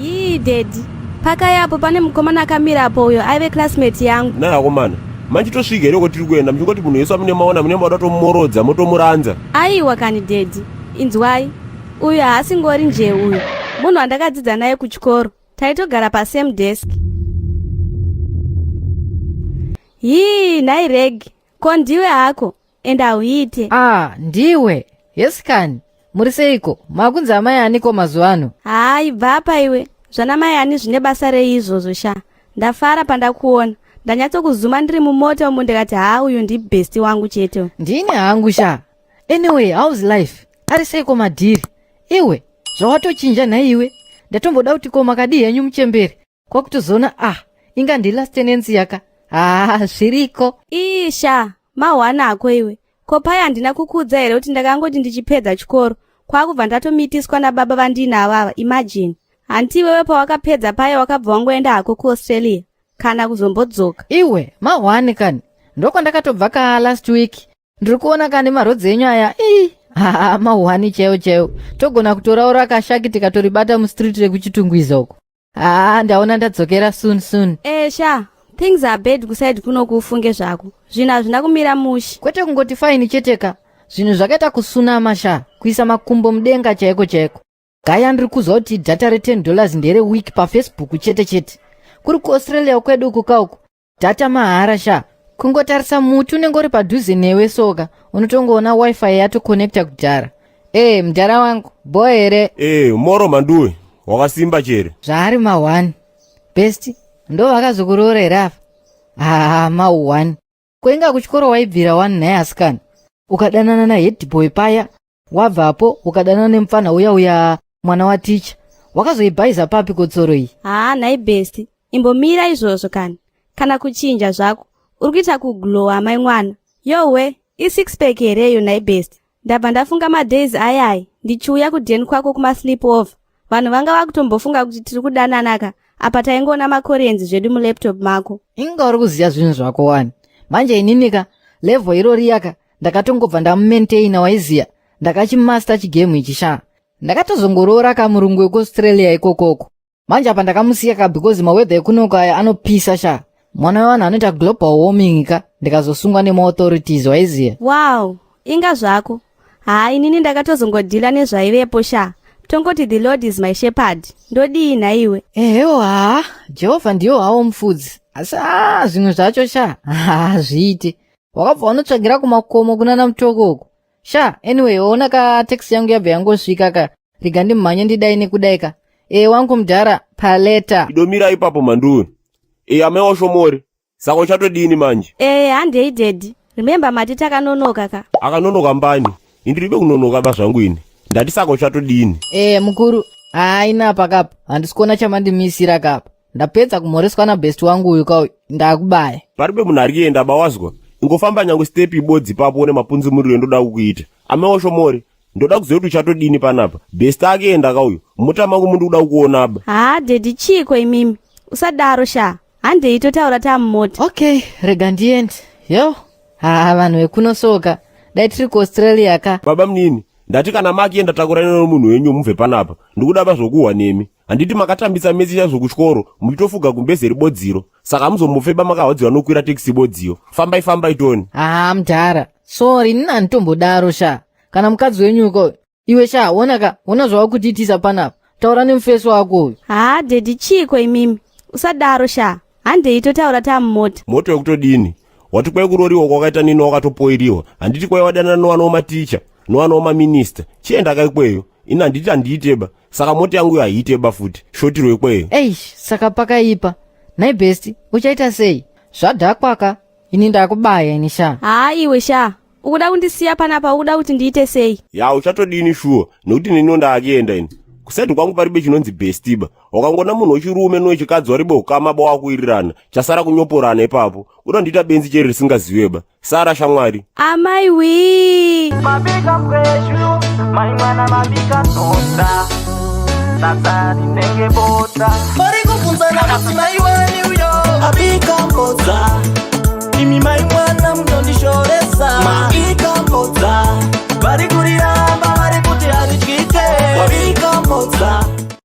Yii daddy, pakai apo pane mukomana akamira apo uyo aive classmate yangu. Nhai akomana, manchitosvika here uko tiri kuenda muchingoti munhu wese wamune maona mune mauda tomumorodza motomuranza? Aiwa kani daddy, inzwai. Uyu haasi ngori njee uyu. Munhu wandakadzidza naye kuchikoro. Taitogara pa same desk. Hii nhai Reg, ko ndiwe hako? And hauite. Ah, ndiwe. Yes kani. Muri seiko? Makunzi amai aniko mazuva ano? Haa ibva apa iwe. Zvana mai ani zvine basa rei izvozvo sha. Ndafara pandakuona. Ndanyatsokuzuma ndiri mumota umu ndikati haa uyu ndibesti wangu chete. Ndini hangu sha. Anyway, how's life? Ari seiko madhiri? Iwe, zvawatochinja nhai iwe. Ndatomboda kuti ko makadii henyu muchembere. Kwakutozoona ah, inga ndilast tenancy yaka. Ah, zviriko. Ii sha, mahwana ako iwe. Ko paya handina kukuudza here kuti ndakangoti ndichipedza chikoro kwakubva ndatomitiswa nababa vandiinavo ava imagine. Hanti iwewe pawakapedza paya wakabva wangoenda hako kuAustralia kana kuzombodzoka. Iwe, mahwani kani. Ndokwandakatobva ka last week. Ndiri kuona kani marodzi enyu aya. Ii, haa mahwani chaiwo chaiwo. Togona kutoraura kashaki tikatoribata mustreet rekuchitungwiza uko. Haa ndaona ndadzokera soon soon. Eh sha, things are bad kuside kuno kufunge zvako. Zvinhu hazvina kumira mushe. Kwete kungoti fine chete ka. Zvinhu zvakaita kusunama sha, kuisa makumbo mudenga chaiko chaiko. Gaya ndiri kuzwa kuti data re 10 dollars ndere week paFacebook chete chete. Kuri kuAustralia kwedu uku ka uku. Data mahara sha. Kungotarisa muti unenge uri padhuze newe soka, unotongoona wifi yatoconnecta kudhara. Eh, mudhara wangu, bho here? Eh, moro mhanduwe, wakasimba chere. Zvaari ma1. Best, ndo vakazokuroora here apa? Haa, ma1. Ko inga kuchikoro waibvira wani nhai asikana? Ukadanana na head boy paya, wabvapo ukadanana nemupfanha uya uya mwana waticha. Wakazoibhaiza papi kotsoro iyi? Haa nhai best, imbomira izvozvo kani. Kana kuchinja zvako, uri kuita kuglowa amai mwana. Yowe, i-six pack here iyo nhai best? Ndabva ndafunga madays ayayi ndichiuya kuden kwako kumasleep over. Vanhu vanga vakutombofunga kuti tiri kudanana ka, apa taingoona makoreans zvedu mulaptop mako. Inga uri kuziya zvinhu zvako wani. Manje inini ka, level iro riya ka, ndakatongobva ndamumaintaina waiziya. Ndakachimaster chigame ichi sha. Ndakatozongoroora ka murungu wekuAustralia ikokoko. Manje apa ndakamusiya ka because maweather ekunoko aya anopisa sha. Mwana wevanhu anoita global warming ka, ndikazosungwa nemaauthorities waiziya. Wow, inga zvako. Haa inini ndakatozongodhila nezvaivepo sha. Tongoti the Lord is my shepherd. Ndodii nhaiwe? Ehewo haa, Jehovha ndiwo hawo mufudzi. Asi haa zvimwe zvacho sha, hazviite. Wakabva wanotsvagira kumakomo kunana Mutoko uko. Sha, anyway, waona ka taxi yangu yabva yangosvika ka. Rega ndimhanye ndidai nekudai ka. E wangu mudhara, paleta. Idomira ipapo mhanduwe. E amai washomori. Saka uchatodini manje? Eh, handei daddy. Remember mati takanonoka ka. Akanonoka mbani? Indiribe kunonoka ba zvangu ini. Ndati saka uchatodini? Eh, mukuru, haina apa kapa. Handisi kuona chamandimisira kapa. Ndapedza kumhoreswa nabest wangu uyu kauyu. Ndakubaya. Paribe munhu ari kuenda ba wazwa. Ingofamba nyange step ibodzi ipapo une mapunzi muriro ndoda kukuita. Amai washomori, ndoda kuziva kuti uchatodini panapa. Best akuenda kauyu. Mota mangu mundi kuda kukuona ba. Haa daddy chiiko imimi? Usadaro sha. Handei totaura tamumota. Okay, rega ndiende. Yo, haa vanhu vekunosoka. Dai tiri kuAustralia ka. Baba munini, ndati kana makienda takurai nomunhu wenyu mubve panapa. Ndikuda ba zvokuhwa nemi. Handiti makatambisa mesi chaizvo kuchikoro muchitofuga gumbeze ribodziro. Saka hamuzomufe ba makahwadziwa nokukwira taxi bodziyo. Fambai fambai toni. Haa mudhara, sorry inini handitombodaro sha. Kana mukadzi wenyu uko iwe sha, ona ka, ona zvawakutiitisa panapa. Taura nemufesi wako uyu. Haa daddy chiiko imimi? Usadaro sha. Handei totaura tamumota. Moto yekutodini? Wati kwai kuroriwa kwakaita nini wakatopoiriwa. Handiti kwai wadanana nowana wamaticha, nowana wamaminista. Chienda kai kweyo. Ini handiti handiite ba. Saka mota yangu iyo haiite ba futi. Shotirwe ikweyo. Eish, saka pakaipa. Nhai besti, uchaita sei? Zvadhakwa ka. Ini ndakubaya ini sha. Haa iwe sha. Ukuda kundisiya panapa ukuda kuti ndiite sei? Ya uchatodini shuwa nekuti neniwo ndaakuenda ini. Kusaidi kwangu paribe chinonzi bestiba. Wakangona munhu wechirume nowechikadzi waribe ukama ba wakuwirirana. Chasara kunyoporana ipapo. Uda ndiita benzi cheri risingaziwe ba. Sara shamwari. Amai wii. Mabika mkweshu, mai mwana mabika nonda. Sadza rinenge bota. Vari kubvunzana kuti mai wani uyo abika mbodza. Imi mai mwana munondishoresa. Mabika mbodza. Vari kuriramba vari kuti haridyike. Wabika mbodza.